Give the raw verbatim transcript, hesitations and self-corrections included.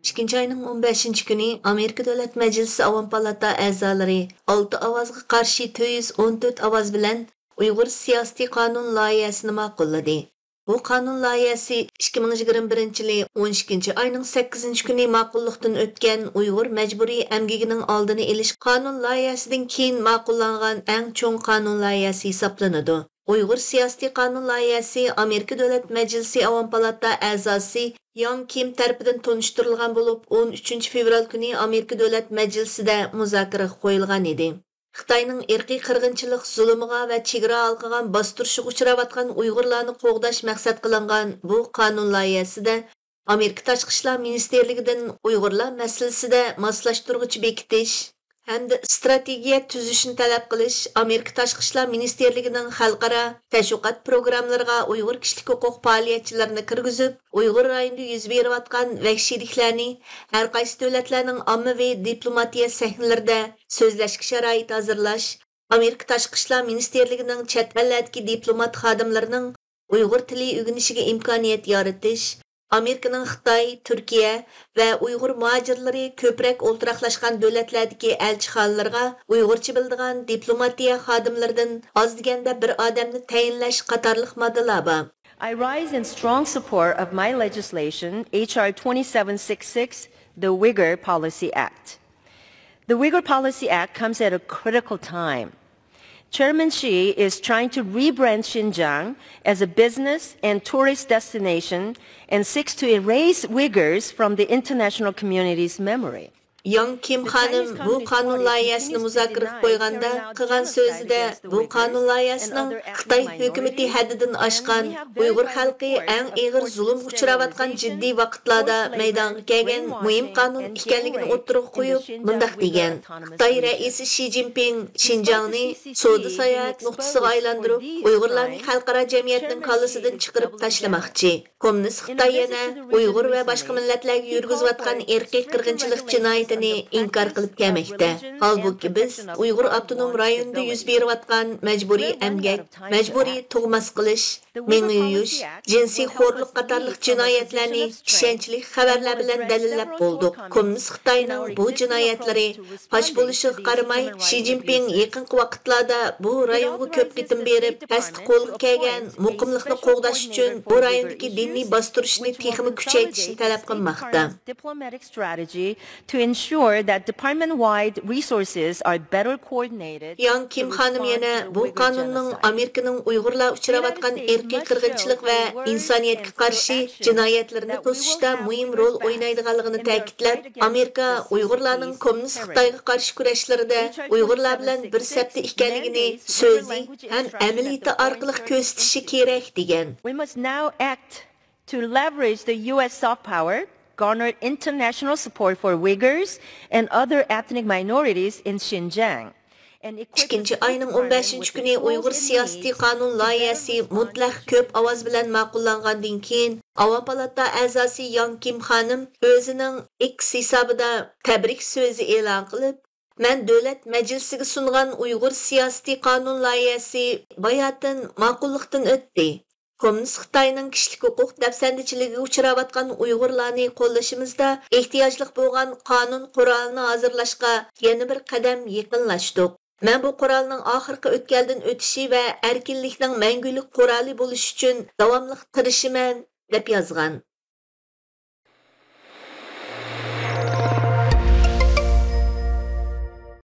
ئىككىنچى ئاينىڭ ئون بەشىنچى كۈنى ئامېرىكا دۆلەت مەجلىسى ئاۋام پالاتا ئەزالىرى ئالتە ئاۋازغا قارشى تۆت يۈز ئون تۆت ئاۋاز بىلەن ئۇيغۇر سىياسىتى قانۇن لايىھەسىنى ماقۇللىدى. بۇ قانۇن لايىھەسى ئىككى مىڭ يىگىرمە بىرىنچى يىلى ئون ئىككىنچى ئاينىڭ سەككىزىنچى كۈنى ماقۇللۇقتىن ئۆتكەن ئۇيغۇر مەجبۇرىي ئەمگىكىنىڭ ئالدىنى ئېلىش قانۇن لايىھەسىدىن كېيىن ماقۇللانغان ئەڭ چوڭ قانۇن لايىھەسى ھېسابلىنىدۇ. ئۇيغۇر سىياسىتى قانۇن لايىھەسى ئامېرىكا دۆلەت مەجلىسى ئاۋام پالاتا ئەزاسى ياڭ كىم تەرىپىدىن تونۇشتۇرۇلغان بولۇپ، ئون ئۈچىنچى فېۋرال كۈنى ئامېرىكا دۆلەت مەجلىسىدە مۇزاكىرىگە قويۇلغان ئىدى. خىتاينىڭ ئىرقىي قىرغىنچىلىق زۇلۇمىغا ۋە چېگرا ھالقىغان باستۇرۇشىغا ئۇچراۋاتقان ئۇيغۇرلارنى قوغداش مەقسەت قىلىنغان بۇ قانۇن لايىھەسىدە ئامېرىكا تاشقى ئىشلار مىنىستىرلىكىدىن ئۇيغۇرلار مەسىلىسىدە ماسلاشتۇرغۇچ بېكىتىش ھەمدە ئىستراتېگىيە تۈزۈشنى تەلەپ قىلىش، ئامېرىكا تاشقى ئىشلار مىنىستىرلىكىنىڭ خەلقئارا تەشۋىقات پروگراممىلىرىغا ئۇيغۇر كىشىلىك ھوقۇق پائالىيەتچىلىرىنى كىرگۈزۈپ، ئۇيغۇر رايونىدا يۈز بېرىۋاتقان ۋەھشىيلىكلەرنى ھەر قايسى دۆلەتلەرنىڭ ئاممىۋى دىپلوماتىيە سەھنىلىرىدە سۆزلەشكە شارائىت ھازىرلاش، ئامېرىكا تاشقى ئىشلار مىنىستىرلىكىنىڭ چەت ئەللەردىكى دىپلومات خادىملىرىنىڭ ئۇيغۇر تىلى ئۆگىنىشىگە ئىمكانىيەت يارىتىش، ئامېرىكىنىڭ خىتاي، تۈركىيە ۋە ئۇيغۇر مۇھاجىرلىرى كۆپرەك ئولتۇراقلاشقان دۆلەتلەردىكى ئەلچىخانىلىرىغا ئۇيغۇرچە بىلىدىغان دىپلوماتىيە خادىملىرىدىن ئاز دېگەندە بىر ئادەمنى تەيىنلەش قاتارلىق ماددىلار بار. I rise in strong support of my legislation, H R twenty-seven sixty-six, the Uyghur Policy Act. The Uyghur Policy Act comes at a critical time. Chairman Xi is trying to rebrand Xinjiang as a business and tourist destination and seeks to erase Uyghurs from the international community's memory. ياڭ كىم خانىم بۇ قانۇن لايىھەسىنى مۇزاكىرىگە قويغاندا قىلغان سۆزىدە، بۇ قانۇن لايىھەسىنىڭ خىتاي ھۆكۈمىتى ھەددىدىن ئاشقان، ئۇيغۇر خەلقى ئەڭ ئېغىر زۇلۇمغا ئۇچراۋاتقان جىددىي ۋاقىتلاردا مەيدانغا كەلگەن مۇھىم قانۇن ئىكەنلىكىنى ئوتتۇرىغا قويۇپ، مۇنداق دېگەن: خىتاي رەئىسى شى جىنپىڭ شىنجاڭنى سودا ساياھەت نۇقتىسىغا ئايلاندۇرۇپ، ئۇيغۇرلارنى خەلقئارا جەمئىيەتنىڭ كاللىسىدىن چىقىرىپ تاشلىماقچى. كوممۇنىست خىتاي يەنە ئۇيغۇر ۋە باشقا مىللەتلەرگە يۈرگۈزۈۋاتقان ئىرقىي قىرغىنچىلىق جىنايىتىنى ئىنكار قىلىپ كەلمەكتە. ھالبۇكى، بىز ئۇيغۇر ئاپتونوم رايونىدا يۈز بېرىۋاتقان مەجبۇرىي ئەمگەك، مەجبۇرىي تۇغماس قىلىش، مېڭە يۇيۇش، جىنسىي خورلۇق قاتارلىق جىنايەتلەرنى ئىشەنچلىك خەۋەرلەر بىلەن دەلىللەپ بولدۇق. كوممۇنىست خىتاينىڭ بۇ جىنايەتلىرى پاش بولۇشىغا قارىماي، شى جىنپىڭ يېقىنقى ۋاقىتلاردا بۇ رايونغا كۆپ قېتىم بېرىپ، ئەسلى قولغا كەلگەن مۇقىملىقنى قوغداش ئۈچۈن بۇ رايوندىكى دىنىي باستۇرۇشنى تېخىمۇ كۈچەيتىشنى تەلەپ قىلماقتا. Diplomatic strategy to ensure that department-wide resources are better coordinated. ياڭ كىم خانىم يەنە بۇ قانۇننىڭ ئامېرىكىنىڭ ئۇيغۇرلار ئۇچراۋاتقان ئىرقىي قىرغىنچىلىق ۋە ئىنسانىيەتكە قارشى جىنايەتلىرىنى توسۇشتا مۇھىم رول ئوينايدىغانلىقىنى تەكىتلەپ، ئامېرىكا ئۇيغۇرلارنىڭ كوممۇنىست خىتايغا قارشى كۈرەشلىرىدە ئۇيغۇرلار بىلەن بىر سەپتە ئىكەنلىكىنى سۆزى ھەم ئەمەلىيىتى ئارقىلىق كۆرسىتىشى كېرەك، دېگەن. We must now act to leverage the U S soft power, garner international support for Uyghurs and other ethnic minorities in Xinjiang. ئىككىنچى ئاينىڭ ئون بەشىنچى كۈنى ئۇيغۇر سىياسىتى قانۇن لايىھەسى مۇتلەق كۆپ ئاۋاز بىلەن ماقۇللانغاندىن كېيىن، ئاۋام پالاتا ئەزاسى ياڭ كىم خانىم ئۆزىنىڭ ئىكس ھېسابىدا تەبرىك سۆزى ئېلان قىلىپ، مەن دۆلەت مەجلىسىگە سۇنغان ئۇيغۇر سىياسىتى قانۇن لايىھەسى باياتىن ماقۇللۇقتىن ئۆتتى. كوممۇنىست خىتاينىڭ كىشىلىك ھوقۇق دەپسەندىچىلىكىگە ئۇچراۋاتقان ئۇيغۇرلارنى قوللىشىمىزدا ئېھتىياجلىق بولغان قانۇن قورالىنى ھازىرلاشقا يەنە بىر قەدەم يېقىنلاشتۇق. مەن بۇ قورالنىڭ ئاخىرقى ئۆتكەلدىن ئۆتۈشى ۋە ئەركىنلىكنىڭ مەڭگۈلۈك قورالى بولۇشى ئۈچۈن داۋاملىق تىرىشىمەن، دەپ يازغان.